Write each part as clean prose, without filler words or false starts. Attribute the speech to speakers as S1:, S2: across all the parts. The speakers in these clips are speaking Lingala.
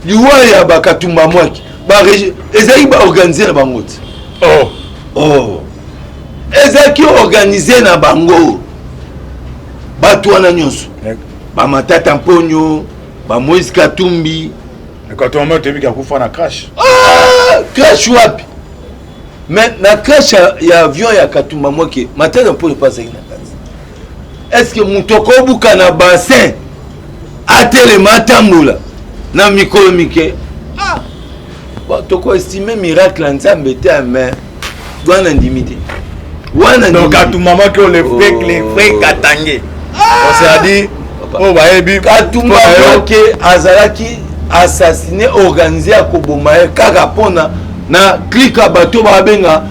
S1: Liwa ya bakatumba mwaki ezalaki baorganize na bango te.
S2: Oh.
S1: Oh. Ezalaki organize na bango. Bato wana nyonso, bamatata Mponyo, bamoïse Katumbi.
S2: Katumba mwaki toyebi akufa na crash.
S1: Ah, crash wapi? Mais na crash ya avion ya Katumba Mwake, Matata Mponyo mpe azalaki na kati. Est ce que moto akobuka na bassin, atelema, atambola na mikolo mike? Ah! Bon, tokoestime miracle ya Nzambe te, mais wana ndimi te. Wana
S2: donc Katumba Mwake, le vrai, le vrai Katangais. Ah! C'est-à-dire oyo bayebi.
S1: Katumba Mwake azalaki assassiné organisé ya koboma ye kaka mpona na clique ya bato babenga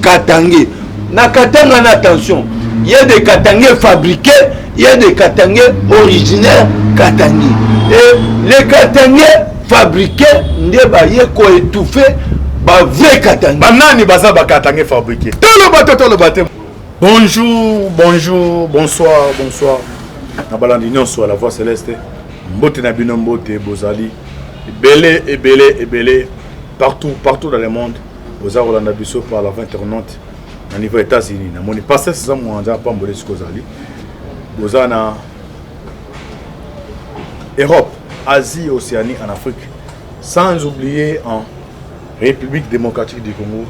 S1: Katangais na Katanga. Na attention, ye de Katangais fabriqué, ye de Katangais originaire Katangais. Et les Katangais fabriqué nde baye koétouffe bavrai Katangais.
S2: Banani baza bakatangais fabriqué? Toloba te, toloba te. Bonjour, bonjour, bonsoir, bonsoir na balandi nyonso ya La Voix Céleste. Mbote na bino, mbote. Bozali ebele, ebele, ebele, partout, partout dans le monde. Boza kolanda biso par la voie internaute na niveau États-Unis. Namoni pasteur César Mwanza apamboli esika ozali. Boza na Europe, Asie, Océanie, en Afrique, sans oublier en République démocratique du Congo.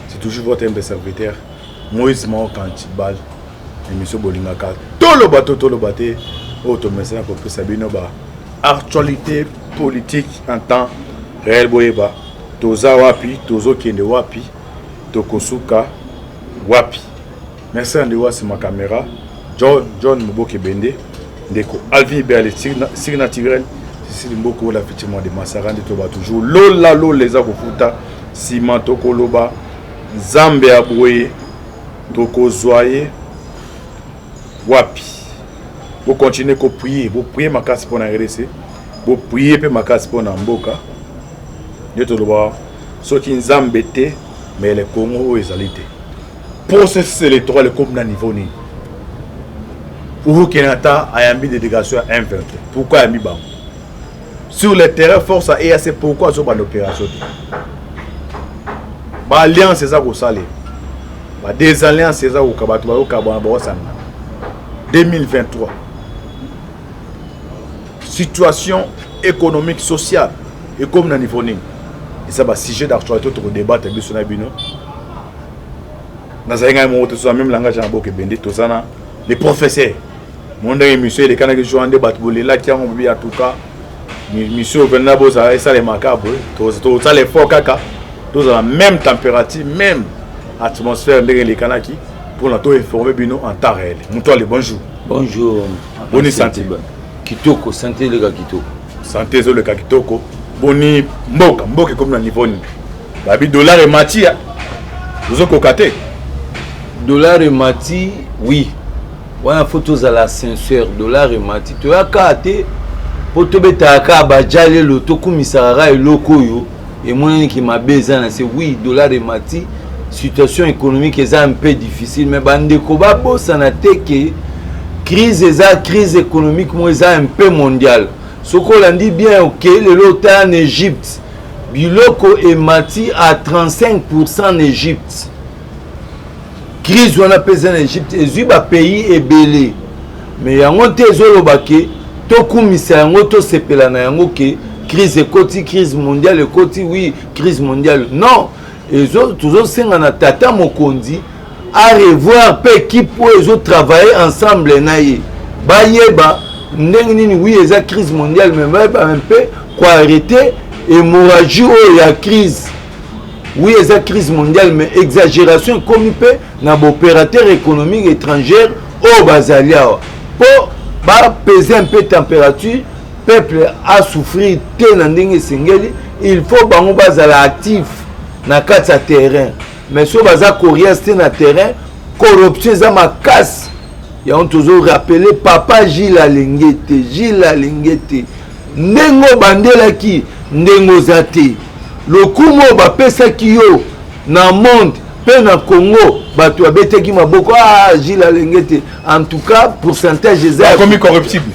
S2: C'est toujours votre humble serviteur Moïse Mao Kantibal. Émission bolingaka toloba to toloba te, oyo tomesana kopesa bino ba actualité politique en temps réel. Boyeba toza wapi, tozokende wapi, tokosuka wapi. Merci na ndeko nsima caméra, John John Moboke Bende, ndeko Alvin Berle, siri naturel Cécile Mboko, la effectivement de Masara. Nde toba toujours lola lola eza kofuta nsima. Tokoloba Nzambe ya boye tokozwa ye wapi? Bocontinue koprier, boprier makasi mpo na RDC, boprier mpe makasi mpo na mboka. Nde toloba soki Nzambe te, mais le Congo oyo ezali te. Processus électoral ekomi na niveau nini? Uhuru Kenyatta ayambi délégation ya M23. Pourquoi ayambi bango sur le terrain? Force ya EAC, pourquoi azobanda opération te? Baalliance eza kosalema, badésalliance eza koka, bato bazokabwana, baosangana. 2023, situation économique, sociale ekomi na niveau nini? Eza basujet d'actualité tokodebate biso na bino. Nazali ngai moko te, toza même langage na boka ebende. Toza na les professeurs mo ndenge émission elekanaki jour nde bato bolelaki yango bobi. En tout cas, mission venda bozala esalemaka boye, tozala effort kaka tozala même température, même atmosphère ndenge elekanaki mpona toinforme bino en temps réel. Moto ale, bonjour.
S1: Bonjour.
S2: Boni santé?
S1: Kitoko, santé eleka kitoko.
S2: Santé ezoleka kitoko. Boni mboka? Mboka ekomi na niveau nini? Babi dollar emati ya ozokoka te.
S1: Dollar emati, oui, wana faut tozala sincère. Dollar emati, toyaka te mpo tobetaka kaka baja lelo, tokumisaka kaka eloko oyo emonaniki mabe eza na se. Oui, dollar emati, situation économique eza un peu difficile, mais bandeko babosana te ke crise eza crise économique moko eza un peu mondiale. Soki olandi bien, okei lelo otala na Égypte, biloko emati à 35 na Égypte. Crise wana mpe eza na Égypte, ezwi bapays ebele. Mais yango te ezoloba ke tokumisa yango, tosepela na yango ke crise ekoti, crise mondiale ekoti. Oui, crise mondiale, non, tozosenga na tata mokonzi arevoir mpe équipe oyo ezotravaille ensemble na ye, bayeba ndenge nini. Oui, eza crise mondiale, mais bayeba mpe koarrêter hémorragie oyo ya crise. Oui, eza crise mondiale, mais exagération ekomi mpe na baopérateur économique étrangère oyo bazali awa mpo bapese un peu température. Peuple asouffrir te na ndenge esengeli, il faut bango bazala actif na kati ya terrain. Mais soki baza coriace te na terrain, corruption eza makasi. Yango tozorappeler papa Gilles Alingete, Gilles Alingete, ndenge obandelaki, ndenge oza te, lokumu oyo bapesaki yo na monde mpe na Congo, bato babetaki maboko. Ah, Gilles Alingete, en tout cas pourcentage eza
S2: akomi corruptible.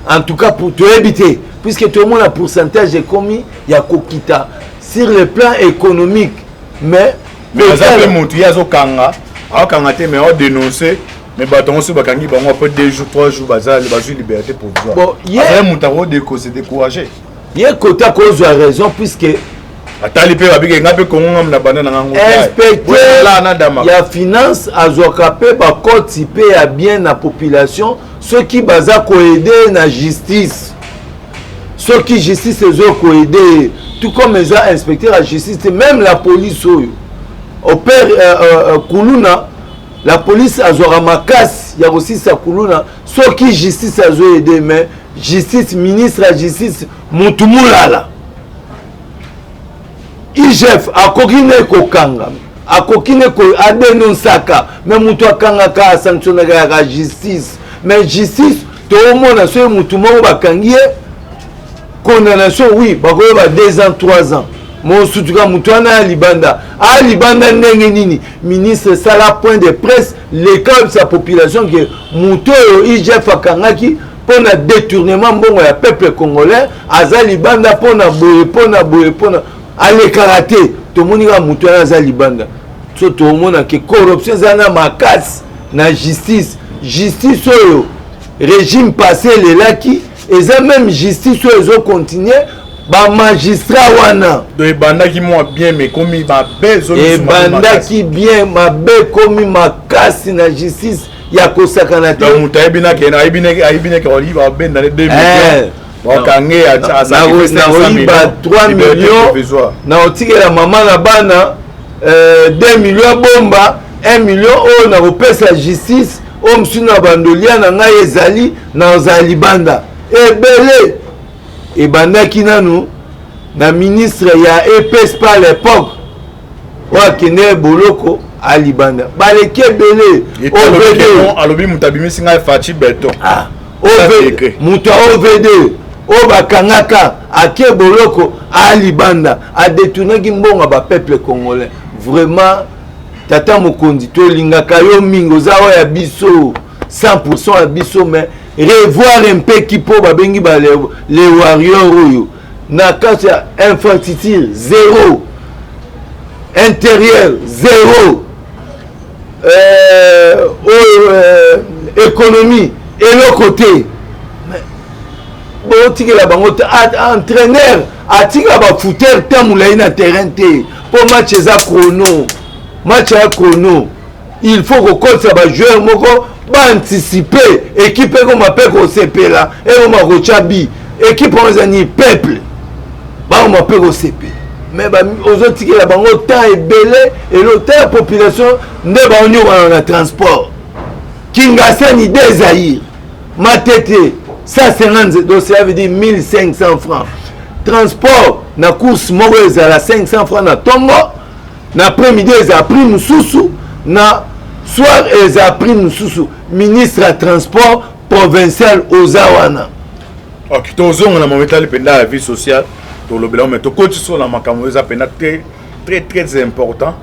S1: En tout cas, pour toyebi te. Puisque tomona pourcentage ekomi ya kokita sur le plan économique, mais
S2: Mais aza mpe motu, ye azokanga, akokanga te, mais aodénonce. Mais bato yango soki bakangi bango, après 2 jours, 3 jours, baza bazwi liberté provisoire.
S1: Bon,
S2: azali moto akodekose découragé.
S1: Ye kota kozwa raison, puisque
S2: Atali mpe babike nga mpe Kongo ngamu na banda na ngango.
S1: Inspecteur ya finance azwaka mpe bakoti mpe ya bien na population soki baza koaider na justice, soki justice ezokoaider ye. Tout comme eza inspecteur ya justice te, même la police oyo opère kuluna, la police azwaka makasi ya kosilisa kuluna soki justice azoaider. Mais justice, ministre ya justice mutu mulala, IGF akoki nde kokanga, akoki nde adénonçaka, mais moto akangaka, asanctionnaka yaka justice. Mais justice, toomona soki motu moko bakangi ye, condamnation, oui, bakoyeba 2 ans, 3 ans, mosutuka motu wana ya libanda, alibanda ndenge nini? Ministre, sala point de presse, leka oyebisa population ke motu oyo IGF akangaki mpona détournement mbongo ya peuple congolais aza libanda mpona boye, mpona boye, mpona alekaka te. Tomoni kaka motu wana aza libanda. So tomona ke corruption eza na makasi na justice. Justice oyo régime passé elelaki eza même justice oyo ezocontinue. Bamagistrat wana
S2: Donc ebandaki mwa bien, mais komi mabe.
S1: Ebandaki bien, mabe ekomi makasi na justice ya kosakana te.
S2: Moto ayebi nake, ayebi nake babenda ne 2 millions, bakange.
S1: Nakoyiba 3 millions, nakotikela mama na bana 2 millions, abomba 1 million oyo nakopesa justice, oyo mosusu na bandolia na ngai ezali nazala libanda. Ebele ebandaki nanu na ministre ya EPSP à l'époque oyo akende boloko, alibanda. Baleki ebele.
S2: OVD, alobi moto abimisi ngai Fatshi Béton.
S1: Ah, moto ya OVD oyo bakangaka, ake boloko, alibanda, adétournaki mbongo ya bapeuple congolais. Vraiment, tata mokonzi, tolingaka yo mingi, oza oyo ya biso, 100 ya biso, mais revoir un peu ki mpo babengi ba les warriors oyo na kati ya infrastructure zéro, intérieur zéro, oyo économie eloko te. Botikela bango te. Entraîneur atika bafooteur te molai na terrain te, mpo match eza chrono, match ya chrono, il faut kokotisa bajoueur moko baanticipe équipe, ekoma mpe kosepela, ekoma kotya bi équipe wana eza nini, peuple bakoma mpe kosepela. Mais ozotikela bango temps ebele, elo te ya population nde baonyokana na transport. Kingasani, deux Zaïre, Matete 150, donc cela veut dire 1500 francs transport na course moko. Ezala 500 francs na ntongo, na après-midi ezala prix mosusu, na soir ezala prix mosusu. Ministre ya transport provincial oza wana.
S2: Ok, tozonga na mometali mpenza ya vie sociale, tolobela, mais tokoti so na makambo eza mpenza très très très important.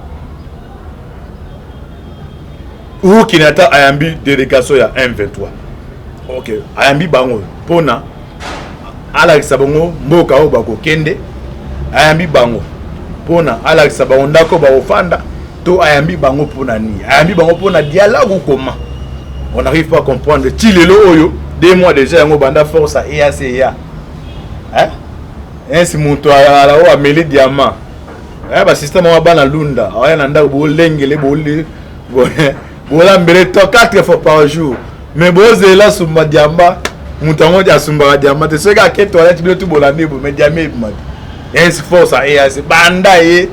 S2: Uhuru Kenyatta ayambi délégation ya M23. Ok, ayambi bango mpona alakisa bango mboka oyo bakokende, ayambi bango mpona alakisa bango ndako bakofanda, to ayambi bango mpona nini? Ayambi bango mpona dialogue ou comment? On n'arrive pas à comprendre. Ti lelo oyo, 2 mois déjà yango banda force ya EAC ya ainsi moto oyo ameli diamant, basystème wana, bana lunda aya na ndako, bolengele, bolambele to 4 fois par jour, mais bozela sumba diamba. Moto yango asumbaka diamba te. Soki ake toilette, bino tu bolandi bo, mais diamba ebima te. Ainsi force ya EAC banda ye,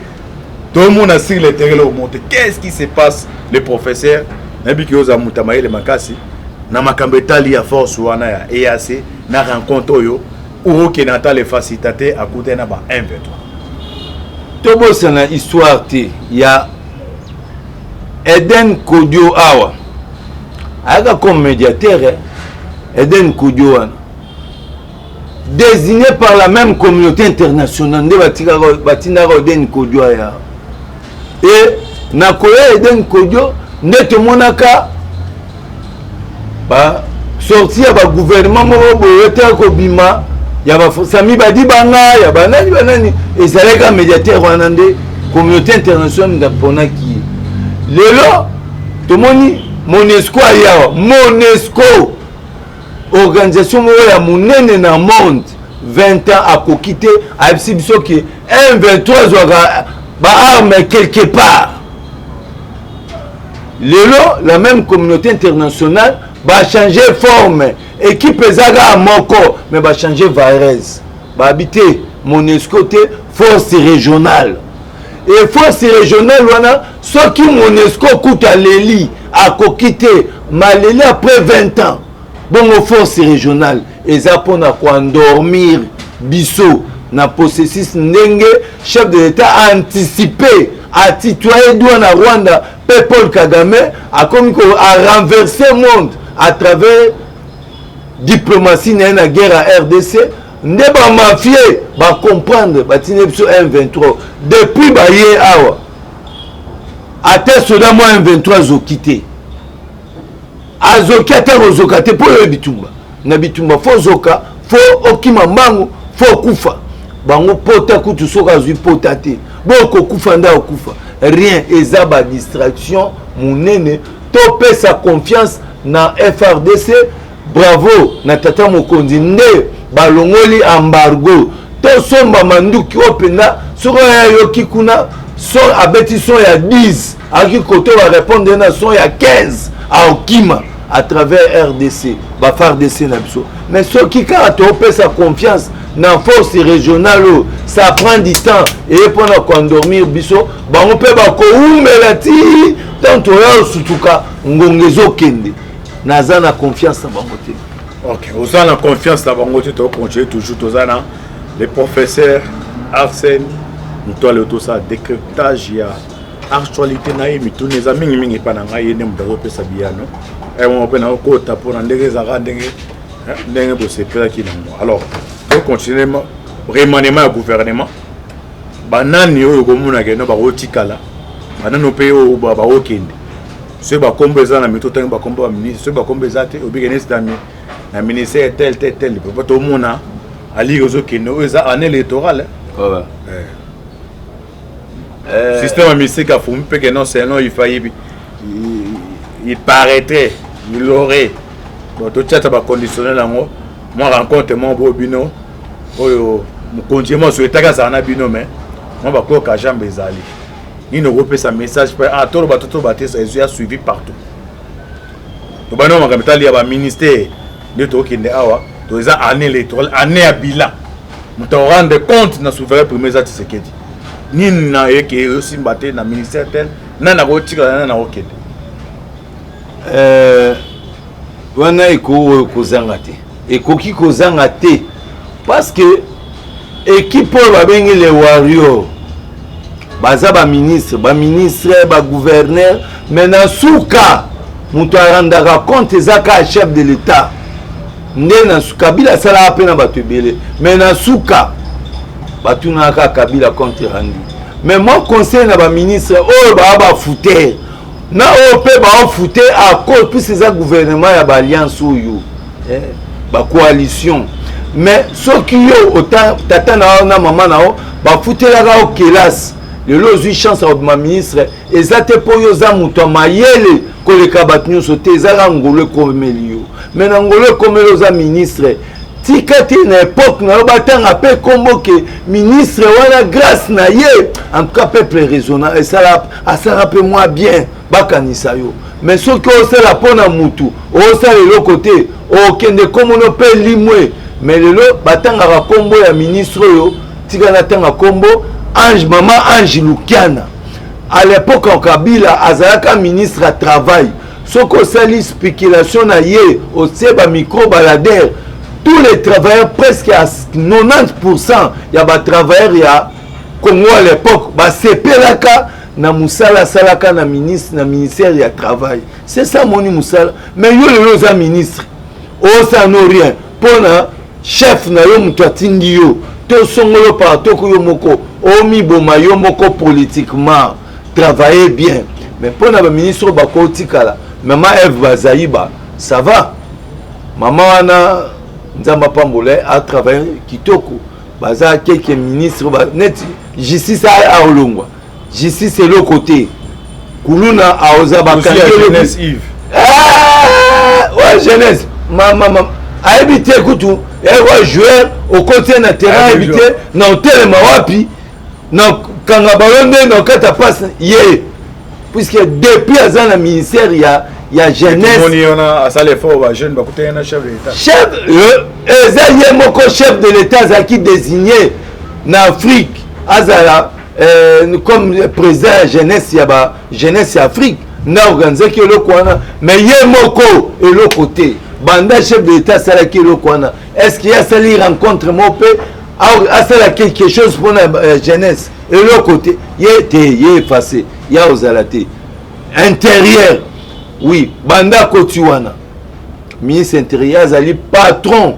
S2: tomona sur le terrain eloko te. Qu'est-ce qui se passe, le professeur? Nayebi ki oza moto ya mayele makasi na makambo etali ya force wana ya EAC. Na rencontre oyo okende ata le facilitateur akutani na ba 1 23.
S1: Tobosana histoire te ya Eden Kodio. Awa ayaka comme médiateur, eh? Eden Kodio wana désigné par la même communauté internationale nde batindaka Eden Kodio aya. E na koya Eden Kodio nde tomonaka basortie ya bagouvernement moko boye te kobima. Ya basami badibanga, ya banani banani, ezalaki kaka médiateur wana nde communauté internationale aponaki ye. Lelo tomoni MONUSCO ayawa. MONUSCO, organisation moko ya monene na monde, 20 ans akoki te. Ayebisi biso ke M23 azwaka baarme quelque part. Lelo la même communauté internationale bachange forme. Équipe eza kaka moko, mais bachange vareuse. Babi te MONUSCO te, force régionale. E force régionale wana, soki MONUSCO kuta leli akoki te, maleli après 20 ans, bongo force régionale eza mpona koendormir biso na processus. Ndenge chef de l'État a anticipé, atitoye droit na Rwanda mpe Paul Kagame akomi ko arenverser monde à travers diplomatie na ye na guerre ya RDC, nde bamafie bacomprendre, batindi biso M23. Depuis baye awa, ata soda mwa M23 azoki te, azoki ata kozoka te. Mpo oyo bitumba na bitumba, fo ozoka, fo okima mbangu, fo okufa. Bango pota kutu, soki azwi pota te, bokokufa nde akokufa. Rien, eza badistraction monene. Topesa confiance na FARDC. Bravo na tata mokonzi nde balongoli embargo. Tosomba manduki oyo mpenza. Soki oyo ayoki kuna son, abeti son ya 10, akoki kote barépondre na son ya 15, aokima à travers RDC, baFARDC na biso. Mais soki kaka topesa confiance na force régionale oyo, ça prend du temps. Eye mpona koendormir biso. Bango mpe bakowumela ti tant toya osutuka, ngonga ezokende. Naza na confiance na bango te.
S2: Ok, oza na confiance na bango te. Tocontinue toujours, toza na le professeur Arsène Mutwale. Tosala décryptage ya actualité na ye. Mituna eza mingimingi epa na ngai, ye nde moto azopesa biyano moko mpe nakokota mpona ndenge ezalaka, ndenge bosepelaki nango. Alors, tocontinue remaniement ya gouvernement. Banani oyo komona keno bakotikala, banani mpe oyo bakokende? Soki bakombo eza na mito, ntango bakombo baministre, soki bakombo eza te, obike neti na ministère tel tel tel, po tomona alire ozokende. Oyo eza année électorale. Système ya mystique afumi mpe ke non seulement il failli, il paraîtrait, il aurait. Bon, totiata baconditionnel yango. Mwa rencontre moko boyo bino oyo mokonzi ye moso etaki azala na bino, mais mwa bakoyoka jambe ezali nini? Okopesa message mpe ah, toloba to toloba te, ezwi ya suivi partout. Tobandi wa makambo etali ya baministère nde tokokende awa. To eza année électorale, année ya bilan. Moto akorendre compte na souverain premier eza Tshisekedi. Nini na yeke osimba te na ministère tel? Nani akotikala, nani akokende?
S1: Wana ekoki kozanga te, ekoki kozanga te, parce que équipe oyo babengi les warriors baza baministre, baministre, bagouverneur, mais na suka moto arandaka compte eza kaka chef de l'État. Nde na Kabila asalaka mpe na bato ebele, mais na suka batunaka kaka Kabila compte rendu. Mais moi, conseil na baministre oyo baa bafutere na oyo mpe baofute à cause, puisque eza gouvernement ya baalliance oyo, bacoalition. Mais soki yo tata na yo na mama na yo bafutelaka yo kelasi, lelo ozwi chance ya kobima ministre, eza te mpo yo oza moto ya mayele koleka bato nyonso te. Eza kaka ngolo ekomeli yo. Mais na ngolo ekomeli, oza ministre, tika te na époque na yo batanga mpe kombo ke ministre wana, grâce na ye, en tout cas peuple raisonnable esala, asala mpe mwa bien, bakanisa yo. Mais soki osala mpo na mutu, osala eloko te, okende komono mpe limwe. Mais lelo batangaka kombo ya ministre oyo, tika natanga kombo Ange, mama Ange Lukiana. À l'époque Kabila azalaka ministre ya travail. Soki osali spéculation na ye, otie bamicro baladeur, tous les travailleurs, presque à 90 ya batravailleur ya Congo à l'époque, basepelaka na mosala asalaka na ministre, na ministère ya travail. C'est ça moni mosala. Mais yo lelo oza ministre, osala no rien mpona chef na yo moto atindi yo to songolo partout. Yo moko omiboma yo moko politiquement. Travailler bien. Mais mpona baministre oyo bakotikala, mama Eve Bazayiba, ça va, mama wana. Nzambe apambola ye, atravaille kitoko. Baza quelques ministres neti justice aolongwa, justice eloko te, kuluna aoza
S2: bakangi
S1: oyo jeunesse mama ayebi te kutu wa joueur okoti ye na terrain, ayebi te na otelema wapi, na kanga balo nde na okata passe ye, puisque depuis aza na ministère ya jeunesse.
S2: Asala effort, bajeune bakutani na chef de l'État.
S1: Chef eza ye moko, chef de l'État azalaki désigné na Afrique, azala comme président ya jeunesse, ya ba jeunesse ya Afrique, nde aorganizaki eloko wana. Mais ye moko eloko te. Banda chef de l'État asalaki eloko wana, est ce que ye asali rencontre moko mpe asala quelque chose mpona jeunesse? Eloko te, ye te, ye efface ya ozala te. Intérieur, oui, banda akoti wana ministre intérieur, azali patron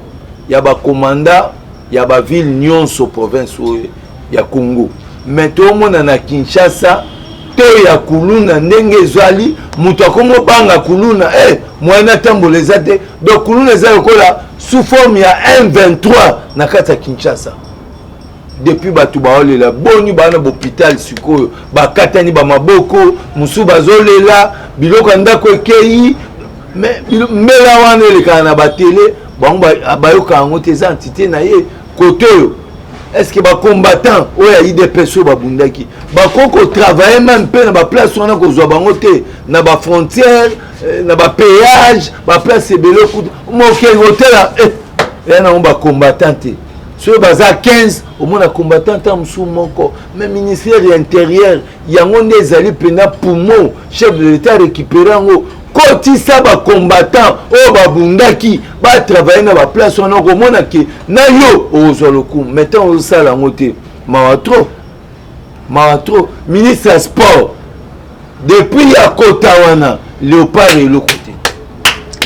S1: ya bacommandant ya baville nyonso, province oyo ya Congo. Mais tomona na Kinshasa to ya kuluna ndenge ezali, moto akomobanga kuluna, moyen atambola eza te. Donc kuluna eza lokola sous forme ya 123 na kati ya Kinshasa. Depuis bato baolela boni baa na bahôpital sikoyo, bakatani bamaboko, mosusu bazolela biloko ya ndako ekei. Mais mbela wana elekaka na batele, bango bayoka yango te. Eza entité na ye kote oyo. Est ce que bacombattant oyo ya UDPS oyo babundaki bakoki kotravaille même mpe na baplace wana? Kozwa bango te na bafrontière, na bapéage, baplace ebele kuta mokeli kotela eya nango bacombattant te. Soki baza 15, omona combattant ta mosusu moko. Mais ministère ya intérieur, yango nde ezali mpenza poumon. Chef de l'État récupéré yango, kotisa bacombattant oyo babundaki, batravaille na baplace wana, okomona ke na yo okozwa lokumu. Mais ntango ozosala yango te, mawa trop, mawa trop. Ministre ya sport, depuis ya kota wana, Léopard eloko te.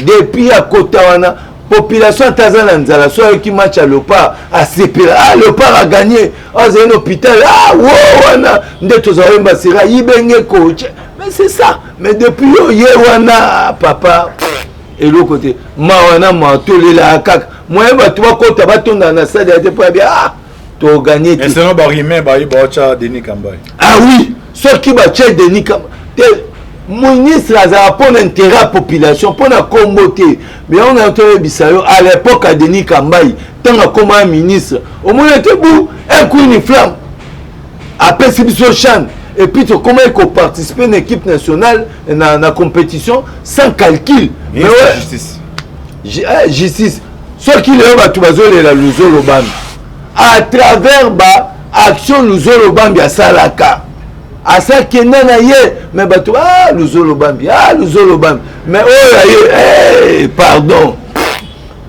S1: Depuis ya kota wana, population ata aza na nzala, so ayoki match ya Léopard, asepela: "Ah, Léopard a gagné." Azali na hôpital, ah wo wana nde tozala oyemba sera ibenge coach. Mais c'est ça. Mais depuis yo ye wana, papa, eloko te. Mawa na mawa, tolelaka kaka. Moyen bato bakota batondana na stade ya te, mpo ya ah, toganye te.
S2: Selon barime bayi baotya Denis Kambai.
S1: Ah oui, soki batie Denis Kambai te, ministre azalaka mpona intérêt ya population, mpona kombo te. Mais yango na toyebisa yo, à l'époque ya Denis Kambai, ntango akóma ya ministre, omoni ete bu un coup, une flamme, apesi biso CHAN et puis tokomaki koparticiper na équipe nationale na compétition sans calcul.
S2: Mais ouais, justice.
S1: Justice, soki lelo bato bazolela Luzolo Bambi, à travers ba action Luzolo Bambi asalaka, asakenda na ye. Mais bato: "Ah, Luzolo Bambi, ah, Luzolo Bambi." Mais oyo aye, hey, pardon,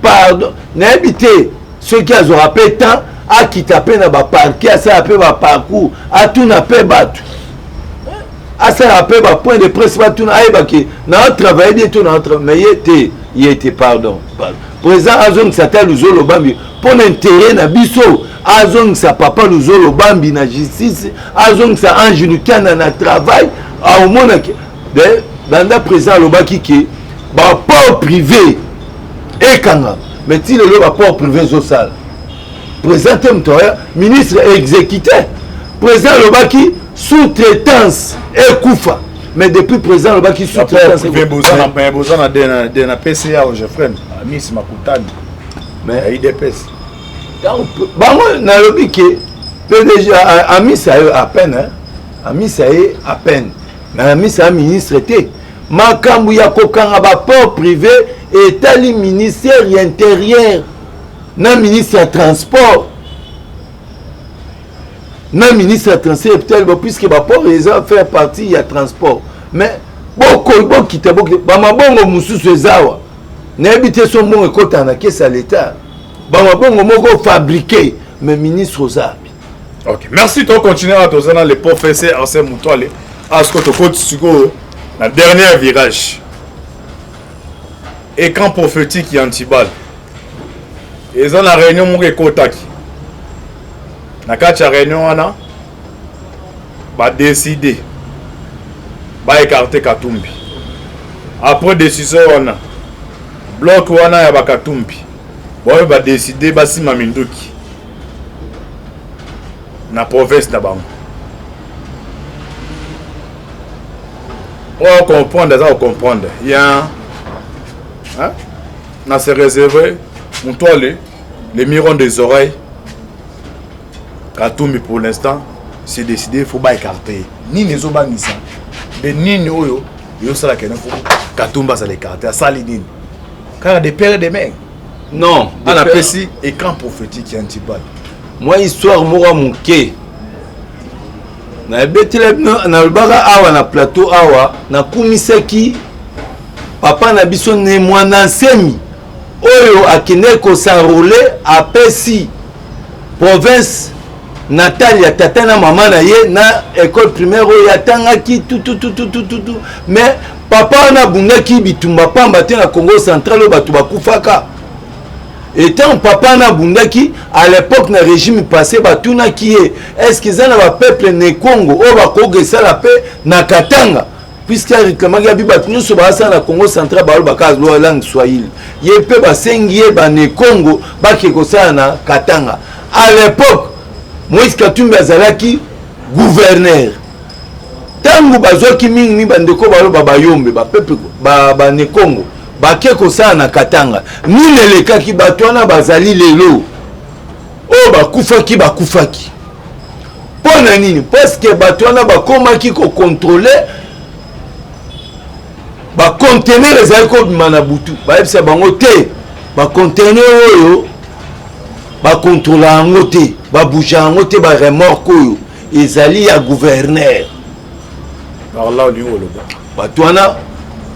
S1: pardon, nayebi te soki azwaka mpe temps akita mpe na baparquet, asala mpe baparcours, atuna mpe bato, asala mpe bapoint de presse, batuna, ayebaki na travaille bien to na. Mais ye te, ye te, pardon, pardon. Président azongisa ata Luzolo Bambi mpo na intérêt na biso. Azongisa papa Luzolo Bambi na justice, azongisa Ange Lukiana na travail. Aomonaki banda président alobaki ke baport privé ekanga, mais ti lelo baport privé ezosala. Président te, moto aya ministre exécuté. Président alobaki sous-traitance ekufa, mais depuis président alobaki
S2: sous-traitance, boza na PCA Ogefrem, Amis Makutani
S1: mais
S2: UDPS.
S1: Bango nalobi ke PDG Amisa ye à peine, Amisa ye à peine, mais Amisa ya ministre te. Makambo ya kokanga baport privé etali ministère ya intérieur na ministre ya transport, na ministre ya transport peut-être, puisque baport eza faire partie ya transport. Mais bokita, bokita bamabongo mosusu eza awa, nayebi te so mbongo ekɔtaka na caisse ya l'État, bamabongo moko fabriqué. Mais ministre oza abi.
S2: Ok, merci. Tocontinue awa, toza na le professeur Arsène Mutwale. Asko tokoti sikoyo na dernier virage, écran prophétique ya Antibal. Eza na réunion moko ekotaki na kati ya réunion wana, badécider baécarte Katumbi. Après décision wana, bloc wana ya bakatumbi Baoyo badeside basima minduki na province na bango. Oyo comprendre aza kocomprendre ya hein? Na se réserver moto ale le miron des oreilles. Katumbi pour l'instant c'est décidé, faut ba écarter. Nini ezobangisa de nini oyo ezosala kene faut Katumbi azala écarté? Asali nini kaka de père et de mère?
S1: Non.
S2: Ana apesi écran prophétique ya Antibal.
S1: Mwa histoire moko ya moke nabetela bino. Nalobaka awa na plateau awa, nakumisaki papa na biso Ne Mwana Nsemi oyo akendeki kos'enrôler, apesi province natale ya tata na mama na ye na école primaire oyo atangaki tutututututu. Mais papa wana abundaki bitumba pamba te na Congo Central oyo bato bakufaka. Etant papa wana abundaki à l'époque na régime passé, batunaki ye: est ce que eza na bapeuple ne Congo oyo bakoki esala mpe na Katanga? Puisque aréclamaki abi bato nyonso baasala na Congo Central balobaka langue swahili. Ye mpe basengi ye bane Congo bake kosala na Katanga. À l'époque Moïse Katumbi azalaki gouverneur. Ntango bazwaki mingi bandeko baloba bayombe, bapeuple bane Congo bake kosala na Katanga, nini elekaki? Bato wana bazali lelo oyo bakufaki, bakufaki mpo na nini? Parce que bato wana bakomaki kocontrôler baconteneur ezali kobima na butu. Bayebisa bango te, baconteneur oyo bakontrola yango te, babouger yango te, baremorque oyo ezali ya gouverneur. Bato wana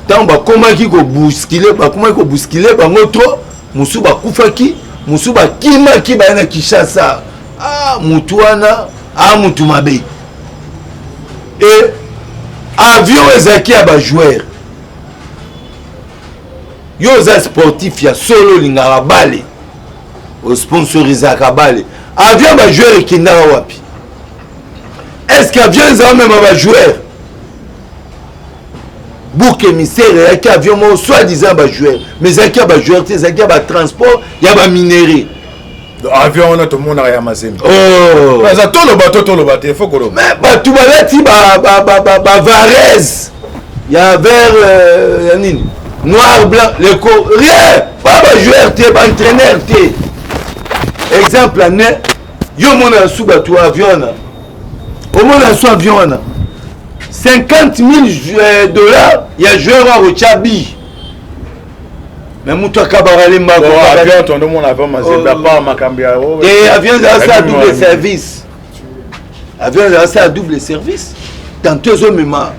S1: ntango bakomaki kobousculer, bakomaki kobousculer bango trop. Mosusu bakufaki, mosusu bakimaki, baye na Kinshasa. Ah, mutu wana a mutu mabe. E avion ezalaki ya bajoueur. Yo oza sportif ya solo, olingaka bale, osponsorisaka bale. Avion bajoueur ekendaka wapi? Est ce que avion ezala mema bajoueur? Bouc émissaire eyaki avion moko soit disant bajoueur, mais ezalaki ya bajoueur te, ezalaki ya batransport ya baminerai.
S2: Avion wana tomonaka ya Mazembe. Oh. Eza toloba to toloba te, faut koloba.
S1: Mais bato balati bavareuses ya vert, ya nini, noir, blanc, leko rien, ba bajoueur te, baentraîneur te. Exemple ane yo omona su bato avion wana, omona su avion wana 50 000 dollars ya joueur akotya bi, mais moto akabaka lembako.
S2: Avion tondomona avion Mazembe, à part makambo ya
S1: Te, avion ezala sa double service. Avion ezala sa double service. Tantôt ezomema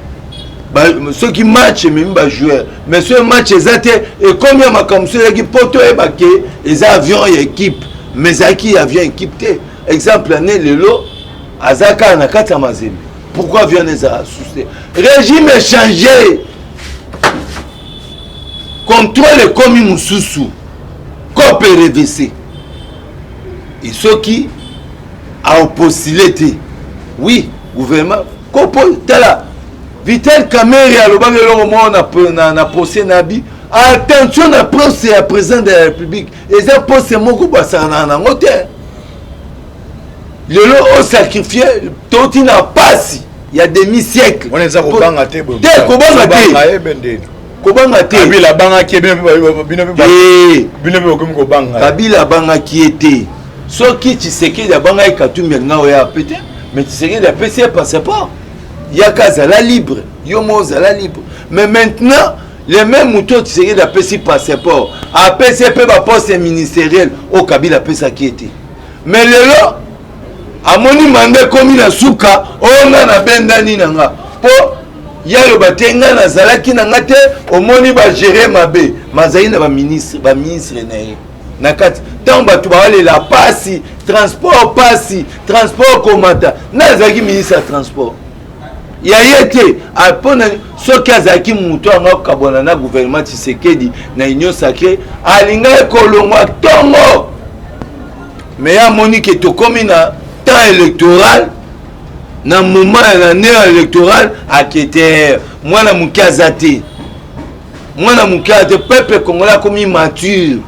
S1: soki match ememi bajoueur, mais soki match eza te, ekomi ya makambo. So ezalaki mpo toyeba ke eza avion ya équipe, mais ezalaki avion équipe te. Exemple ane lelo aza kaka na kati ya Mazembe. Pourquoi avion ezala susu te? Régime échange, contrôle ekomi mosusu, cope revc. E soki aopostule te, oui, gouvernement kopo. Tala, Vital Kamerhe alobaki eloko moko na procès na bi. Attention na procès ya président de la République, eza poste moko basakanaka nango te. Lelo osacrifie toti na pasi ya demi siècle.
S2: Wana eza kobanga te.
S1: Te, kobanga te, kobanga te.
S2: Kabila abangaki ye, bino mpe bokomi kobanga.
S1: Kabila abangaki ye te. Soki Tshisekedi abangaki Katumbi, alinga oya ape te. Mais Tshisekedi apesi ye passeport, yaka azala libre, yo mo ozala libre. Mais maintenant le même moto oyo Tshisekedi apesi passeport, apesi ye mpe baposte ministériel oyo Kabila apesaki ye te. Mais lelo amoni mandat ekomi na suka, oyo nga nabendani na nga mpo ye aloba te ngai nazalaki na nga te. Omoni bagere mabe mazali na baministre, baministre na ye na kati. Ntango bato baolela pasi, transport pasi, transport komata, na azalaki ministre ya transport ya ye te. Mpona soki azalaki moto yango akabwana na gouvernement Tshisekedi na Union sacrée, alingaki kolongwa ntongo. Mais ye amoni ke tokomi na temps électoral, na moment ya na année électorale, akete. Mwana moke aza te, mwana moke aza te. Peuple congolais akomi mature.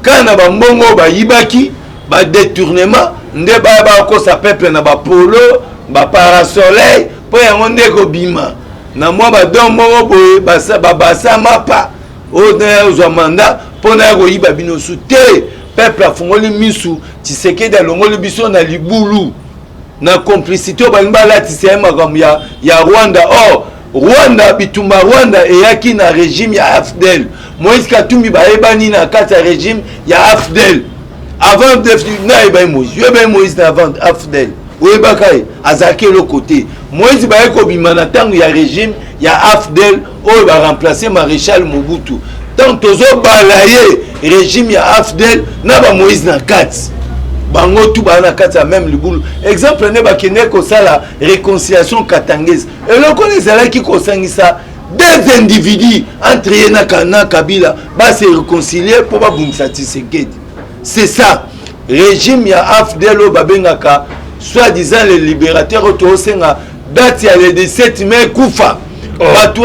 S1: Kaka na bambongo oyo bayibaki, badetournement nde baya bakosa peuple na bapolo, baparasoleil, mpo yango nde ekobima na mwa badon moko boye, babasa mapa oyo naya ozwa mandat mpo naya koyiba bino su te. Peuple afungoli misu, Tshisekedi alongoli biso na libulu na complicité oyo balingi balatisa ye makambo ya Rwanda. Or Rwanda, bitumba Rwanda eyaki na régime ya AFDL. Moïse Katumbi bayebani na kati ya régime ya AFDL. Avant nayeba ye Moïse, yoyeba ye Moïse na avant AFDL, oyebaka ye azalaki eloko te. Moïse baye kobima na ntango ya régime ya AFDL oyo baremplace Maréchal Mobutu. Ntango tozobala ye régime ya AFDL na ba Moïse na kati, bango tu baa na kati ya même libulu. Exemple nde bakende kosala réconciliation katangaise, eloko wana ezalaki kosangisa deux individus entre ye na Kabila, base réconcilier mpo babundisa Tshisekedi. C'est ça régime ya AFDL oyo babengaka soi-disant le libérateur, oyo toosenga date ya le 17 mai ekufa. Bato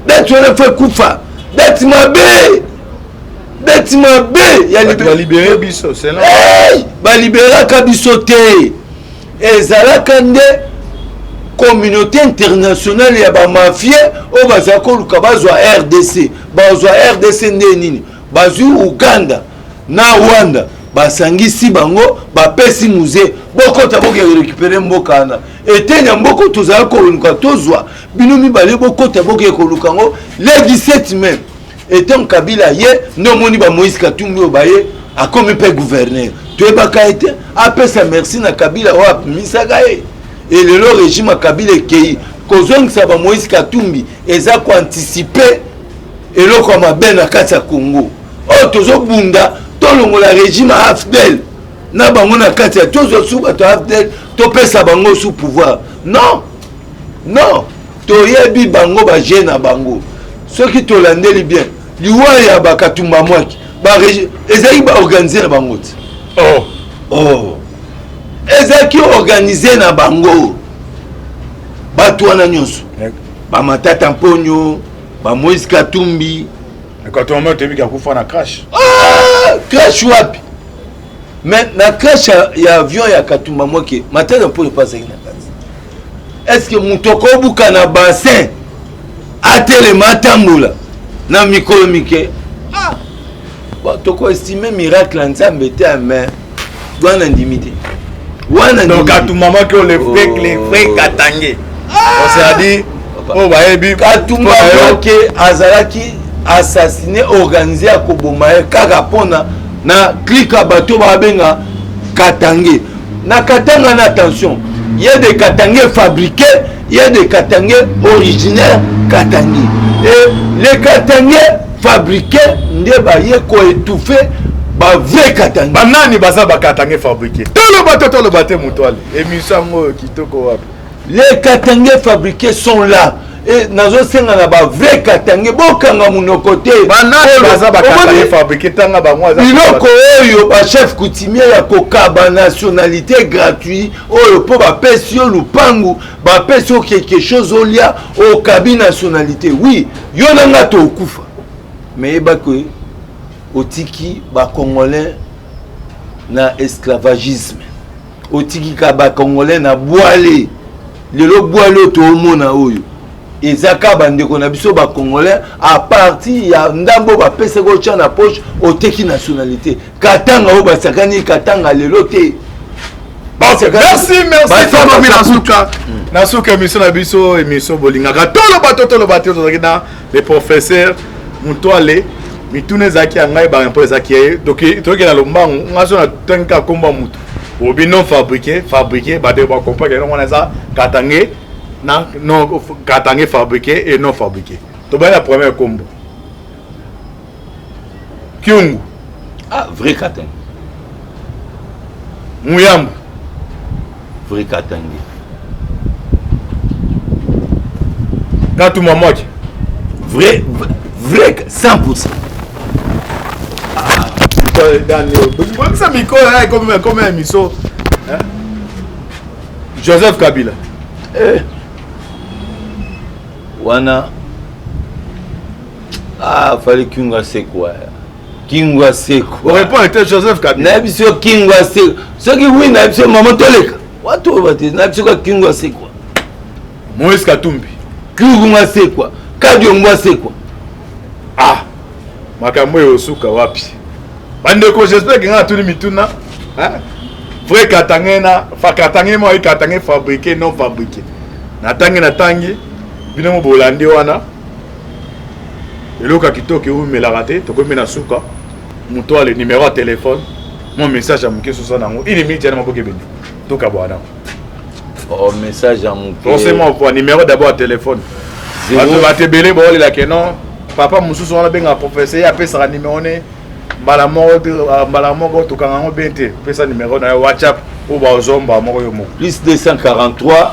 S1: date wana fo ekufa, date mabe, date mabe ya
S2: balibere biso.
S1: Baliberaka biso te, ezalaka nde communauté internationale ya bamafie oyo bazala koluka bazwa RDC. Bazwa RDC nde nini? Bazwi Uganda na Rwanda, basangisi bango, bapesi Mzee, bokota boke récupérer mboka wana, eteni ya mboka tozala koluka tozwa. Bino mibale bokota boke koluka yango le 17 mai. Etant Kabila ye nde omoni bamoïse Katumbi oyo baye akomi mpe gouverneur, toyebaka ye te, apesa merci na Kabila oyo apimisaka ye. Elelo régime ya Kabila ekei kozongisa bamoïse Katumbi, eza koanticiper eloko ya mabe na kati ya Congo oyo tozobunda. Tolongola régime ya AFDL na bango na kati ya, tozwa su bato ya AFDL, topesa bango su pouvoir. Non, non, toyebi bango, baje na bango. Soki tolandeli bien liwa ya bakatumba mwaki, ezalaki baorganiser na bango ti. Oh. Ezalaki organisé na bango, bato wana nyonso, bamatata Mponyo, bamoïse Katumbi.
S2: Katumba toyebi akufa na crash.
S1: Ah, crash wapi? Mais na crash ya avion ya Katumba Mwake, Matata Mponyo mpe azalaki na kati. Est ce que moto akobuka na bassin, atelema, atambola na mikolo mike? Ah! Bon, tokoestime miracle ya Nzambe te, mais wana ndimi te wana.
S2: Donc Katumba Mwake, le vrai, le vrai katangais, c'est-à-dire oyo bayebi.
S1: Katumba Mwake azalaki assassiné organisé ya koboma ye kaka mpona na clique ya bato babenga katangais na Katanga. Na attention, ye de katangais fabriqué, ye de katangais originaire katangais, et les katangais fabriqué nde baye koétouffe bavrai katangais.
S2: Banani baza bakatangais fabriqué? Toloba to toloba te, moto ale émission yango oyo kitoko wapi?
S1: Les katangais fabriqués sont là et nazosenga na bavrai katangais, bokanga monoko te.
S2: Banani baza bakatangais fabriqué? Tanga bango.
S1: Biloko oyo bachef coutumier ya kokaba nationalité gratuit oyo, mpo bapesi yo lupangu, bapesi yo quelque chose olia, okabi nationalité. Oui, yo na nga tokufa, mais yebaki otiki bacongolais na esclavagisme, otiki ka bacongolais na bwale. Lelo bwale oyo toomona oyo eza ka bandeko na biso bacongolais, à partir ya ndambo bapesaki otya na poche, oteki nationalité. Katanga oyo basakani Katanga lelo te.
S2: Merci, merci. Tokomi na suka, na suka émission na biso, émission bolingaka toloba to toloba te. Tozalaki na le professeur Mutwale. Mituna ezalaki ya ngai, baréponse ezalaki ya ye. Toyoki na lombangu. Nga so natangi kaka kombo ya motu, obi non fabriqué, fabriqué, bato bacomprendre elongo wana eza katangais na non katangais, fabriqué et non fabriqué. Tobali na première kombo, Kyungu.
S1: Ah, vrai katangais.
S2: Muyambo.
S1: Vrai katangais.
S2: Katumba Mwake.
S1: Vrai, vrai, 100%.
S2: Bongisa mikolo comme émission. Joseph Kabila.
S1: Eh. Wana ah, fallait Kyungu asekwa. Kingu asekwa.
S2: Orépondre te Joseph Kabila.
S1: Nayebi biso Kingu asekwa. Soki oui nayebi biso mama toleka. Watu oyo bate nayebi biso ka Kingu asekwa.
S2: Moïse Katumbi.
S1: Kingu asekwa. Kadiongo asekwa.
S2: Ah. Makambo oyo osuka wapi? Bandeko j'espère que nga natuni mituna. Hein? Vrai Katangais na fa Katangais moi Katangais fabriqué non fabriqué. Natangi natangi bino mo bolandi wana. Eloko ya kitoko eumelaka te, tokomi na suka. Moto ale numéro ya téléphone, mon message ya moke sosa nango, une minute ya na maboke bende. Tokabwana.
S1: Oh, message ya moke.
S2: Forcément quoi, numéro d'abord ya téléphone. Bato bato ebele baolela ke non, papa mosusu wana benga professeur ye apesaka numéro ne mbala moko mbala moko tokanga yango bien te. Pesa numéro na yo WhatsApp oyo bazomba moko yo moko.
S1: Plus 243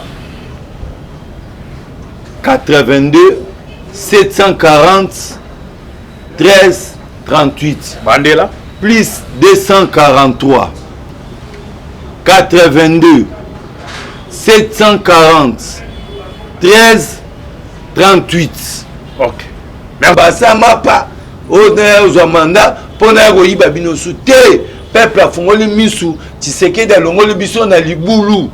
S1: 82 740 13 38.
S2: Bandela.
S1: Plus 243 82 740 13 38.
S2: Ok.
S1: Basa mapa oyo na ozwa mandat mpo na ya koyiba bino su te. Peuple afungoli misu, Tshisekedi alongoli biso na libulu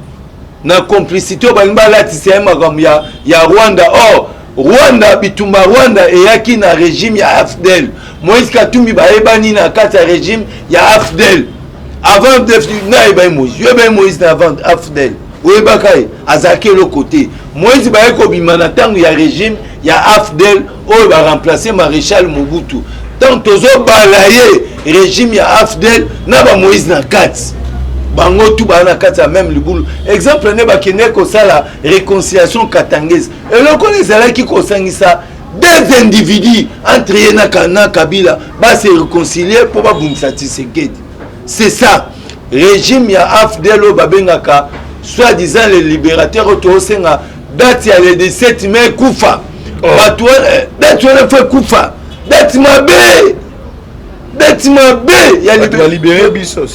S1: na complicité oyo balingi balatisa ye makambo ya Rwanda. Or Rwanda, bitumba Rwanda eyaki na régime ya AFDL. Moïse Katumbi bayebani na kati ya régime ya AFDL. Avant nayeba ye Moïse, yoyeba ye Moïse na avant AFDL, oyebaka ye azalaki eloko te. Moïse baye kobima na ntango ya régime ya AFDL oyo baremplace Maréchal Mobutu. Tant tozobala ye régime ya AFDL na ba Moïse na kati, bango tu baa na kati ya même libulu. Exemple nde bakende kosala réconciliation katangaise, eloko wana ezalaki kosangisa deux individus entre ye na Kabila, base réconcilier mpo babundisa Tshisekedi. C'est ça régime ya AFDL oyo babengaka soi-disant les libérateurs, oyo tozosenga date ya le 17 mai ekufa. Bato date wana fo ekufa, date mabe, date mabe ya
S2: balibere biso.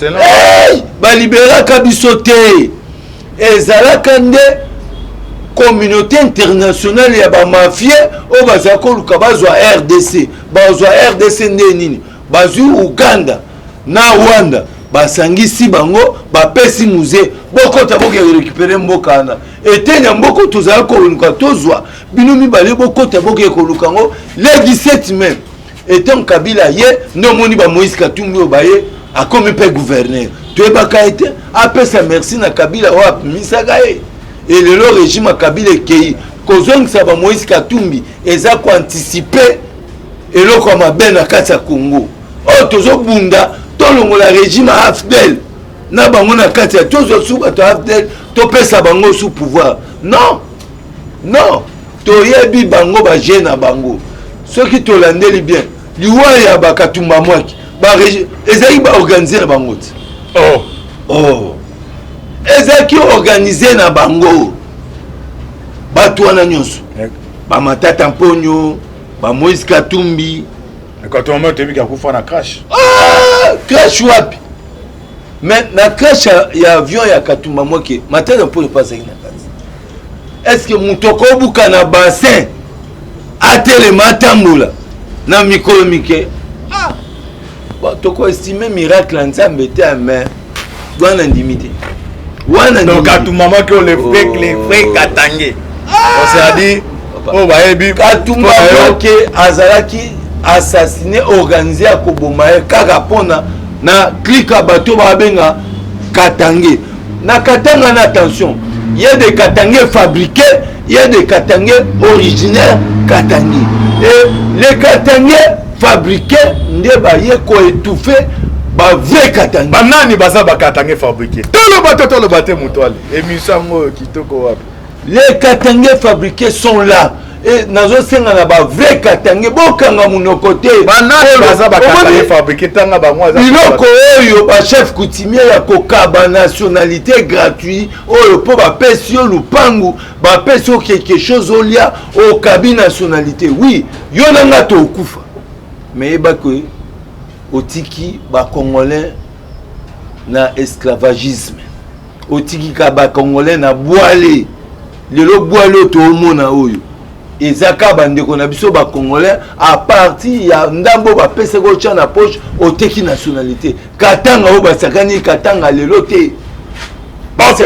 S1: Baliberaka biso te, ezalaka nde communauté internationale ya bamafie oyo bazala koluka bazwa RDC. Bazwa RDC nde nini? Bazwi Uganda na Rwanda, basangisi bango, bapesi musée, bokota boke récupérer mboka wana. Eteni ya mboka tozala koluka tozwa, bino mibale bokota boke koluka yango le 17 mai. Etant Kabila ye nde omoni ba Moïse Katumbi oyo baye akomi mpe gouverneur, toyebaka ye te, apesa merci na Kabila oyo abimisaka ye. Elelo régime ya Kabila ekei kozongisa ba Moïse Katumbi, eza koanticipe eloko ya mabe na kati ya Congo oyo tozobunda. Tolongola régime ya AFDL na bango na kati ya, tozwa su bato ya AFDL, topesa bango su pouvoir. Non, non, toyebi bango baje na bango. Soki tolandeli bien liwa ya bakatumba mwaki, ezalaki baorganize na bango te. Oh. Ezalaki organise na bango, bato wana nyonso, bamatata Mponyo, bamoïse Katumbi.
S2: Katumba mwaki toyebi akufa na crash.
S1: Ah, crash wapi? Mais na crash ya avion ya Katumba Mwake, Matata Mponyo mpe azalaki na kati. Est ce que moto akobuka na bassin atelema atambola na mikolo mike? Ah, bon, tokoestime miracle ya Nzambe te, mais wana ndimi te wana.
S2: Donc Katumba Mwake, le vrai, le vrai Katangais, c'est-à-dire oyo bayebi.
S1: Katumba Mwake azalaki assassiné organisé ya koboma ye kaka mpona na clique ya bato babenga Katangais na Katanga. Na attention, ye de Katangais fabriqué, ye de Katangais originaire Katangais, et les Katangais fabriqué nde baye koétouffe bavrai Katangais.
S2: Banani baza bakatangais fabriqué? Toloba to toloba te, moto ale émission yango oyo kitoko wapi?
S1: Les Katangais fabriqués sont là et nazosenga na bavrai Katangais, bokanga monoko te.
S2: Banani baza bakatangais fabriqué? Tanga bango.
S1: Biloko oyo bachef coutumier ya kokaba nationalité gratuit oyo, mpo bapesi yo lupangu, bapesi yo quelque chose olia, okabi nationalité. Oui, yo na nga tokufa, mais yebaki otiki bacongolais na esclavagisme, otiki ka bacongolais na bwale. Lelo bwale oyo toomona oyo. Eza kaka bandeko na biso bacongolais, à partir ya ndambo bapesaki otya na poche, oteki nationalité. Katanga oyo basakani Katanga lelo te.
S2: Merci,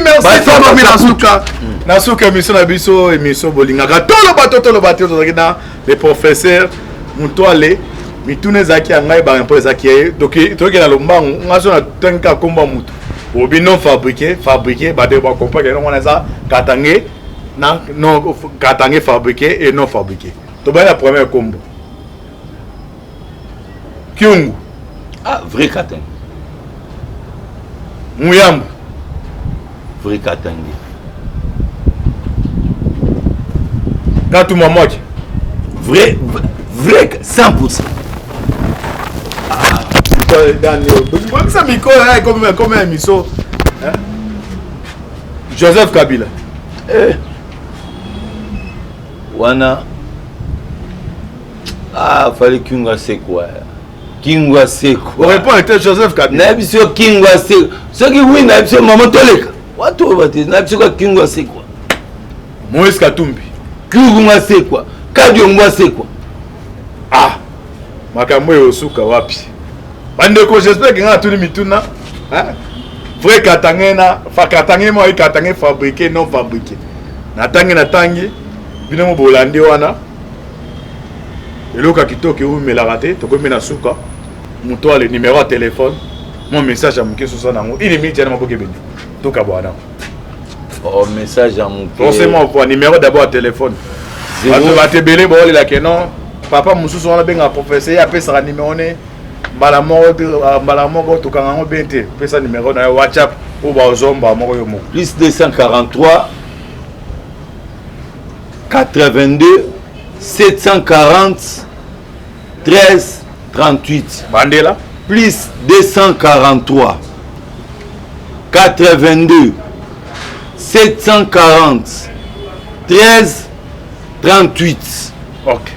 S2: merci. Tokomi na suka, na suka émission na biso, émission bolingaka toloba to toloba te. Tozalaki na le professeur Mutwale. Mituna ezalaki ya ngai, baréponse ezalaki ya ye. Toyoki na lombangu. Nga so natangi kaka kombo ya motu, obi non fabriqué, fabriqué, bato bacomprendre elongo wana eza katangais na non katangais, fabriqué et non fabriqué. Tobali na première kombo, Kyungu.
S1: Ah, vrai katangais.
S2: Muyambo.
S1: Vrai katangais.
S2: Katumba Mwake.
S1: Vrai, vrai, 100%.
S2: Bongisa mikolo ekomi ya miso. Joseph Kabila.
S1: Eh. Wana ah, fallait Kyungu asekwa, Kyungu asekwa.
S2: Orépond ete Joseph Kabila.
S1: Nayebi so Kyungu asekwa. Soki wi, nayebi so mama toleka wato oyo bate, nayebi soki Kyungu asekwa.
S2: Moïse Katumbi.
S1: Kyungu asekwa, Kadiongo asekwa.
S2: Ah, makambo oyo osuka wapi, bandeko? J'espère que nga natuni mituna vrai katangais na katangais mo ayi katangais fabriqué, non fabriqué. Natangi, natangi bino mo bolandi wana. Eloko ya kitoko eumelaka te. Tokomi na suka. Moto ale numéro ya téléphone, mo message ya moke sosa nango, une minute yana maboke ebende tokabwana.
S1: Oh, message ya moke.
S2: Forcément quoi, numéro d'abord ya téléphone. Bato bato ebele baolelake non, papa mosusu wana abengaka professeur, ye apesaka numéro ne mbala moko, mbala moko tokanga yango bien te. Pesa numéro na yo WhatsApp oyo bazomba moko yo moko.
S1: Plus 243 82 740 13 38.
S2: Bandela.
S1: Plus 243 82 740 13 38.
S2: Ok.